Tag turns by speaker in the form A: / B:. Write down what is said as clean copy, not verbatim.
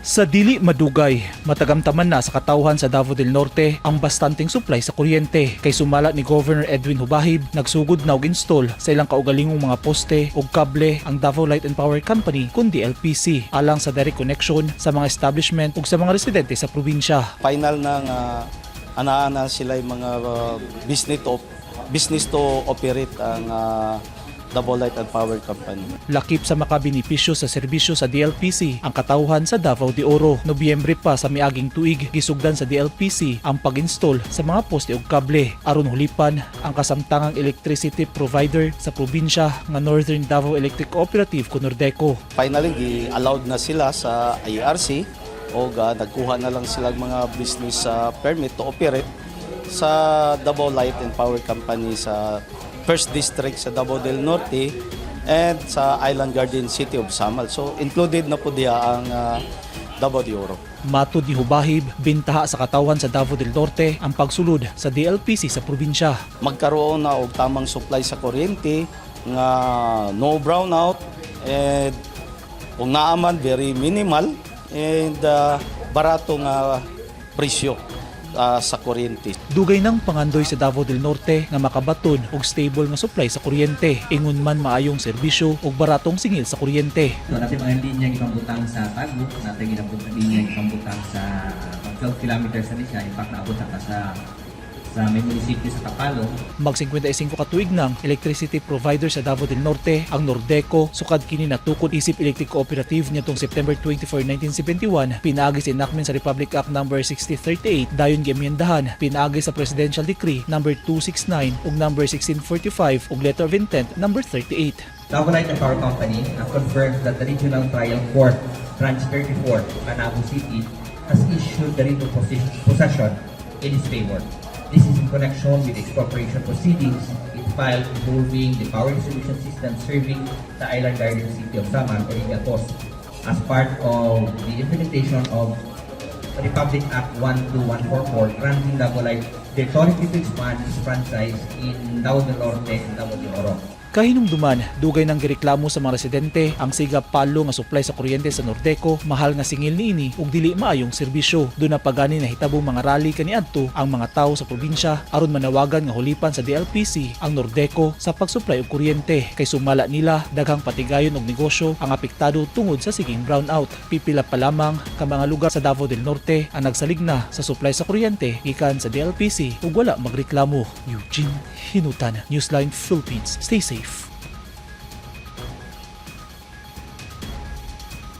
A: Sa dili madugay, matagamtaman na sa katawhan sa Davao del Norte ang bastanteng supply sa kuryente kay sumala ni Governor Edwin Jubahib, nagsugod na og install sa ilang kaugalingong mga poste ug kable ang Davao Light and Power Company kun DLPC alang sa direct connection sa mga establishment ug sa mga residente sa probinsya.
B: Final na nga anaa na sila yung mga business to operate ang Davao Light and Power Company.
A: Lakip sa makabenepisyo sa serbisyo sa DLPC ang katawhan sa Davao de Oro. Nobyembre pa sa miaging tuig, gisugdan sa DLPC ang pag-install sa mga poste ug kable aron hulipan ang kasamtangang electricity provider sa probinsya nga Northern Davao Electric Cooperative kun Nordeco.
B: Finally, gi-allowed na sila sa IRC o nagkuha na lang sila mga business permit to operate sa Davao Light and Power Company sa First District sa Davao del Norte and sa Island Garden City of Samal. So included na po diya ang Davao de Oro.
A: Matud ni Jubahib, bintaha sa katawhan sa Davao del Norte ang pagsulod sa DLPC sa probinsya.
B: Magkaroon na og tamang supply sa kuryente nga no brownout and kung naa man, very minimal and barato nga presyo sa kuryente.
A: Dugay nang pangandoy sa Davao del Norte nga makabaton og stable nga supply sa kuryente. Ingon man maayong serbisyo ug baratong singil sa kuryente.
C: So, natin mga linya gipambutang sa Tagum, natin ginabutang linya gipambutang sa 12 kilometers na ni siya. In fact, naabot na ka sa may munisipyo sa Kapalong.
A: Mag 55 ka tuig ng electricity provider sa Davao del Norte ang Nordeco sukad kini natukod isip Electric Cooperative niadtong September 24, 1971, pinaagi sa enactment sa Republic Act Number 6038, dayon giamyendahan pinaagi sa Presidential Decree Number 269 ug Number 1645 ug Letter of Intent Number 38.
C: Davao Light and Power Company confirms that the Regional Trial Court, Branch 34, Panabo City, has issued the writ of possession in its favor. This is in connection with expropriation proceedings it filed involving the power distribution system serving the Island Garden City of Samal or IGACOS as part of the implementation of Republic Act 12144, granting Davao Light the authority to expand its franchise in Davao del Norte and Davao de Oro.
A: Kahinumduman, dugay nang gireklamo sa mga residente ang siga palo nga supply sa kuryente sa Nordeco, mahal nga singil niini ug dili maayong serbisyo. Duna pa gani nahitabo mga rally kaniadto ang mga tawo sa probinsya aron manawagan nga hulipan sa DLPC ang Nordeco sa pagsupply og kuryente kay sumala nila, daghang patigayon og negosyo ang apektado tungod sa siging brownout. Pipila pa lamang ka mga lugar sa Davao del Norte ang nagsalig na sa supply sa kuryente gikan sa DLPC ug wala magreklamo. Eugene Hinutan, Newsline Philippines. Stay safe.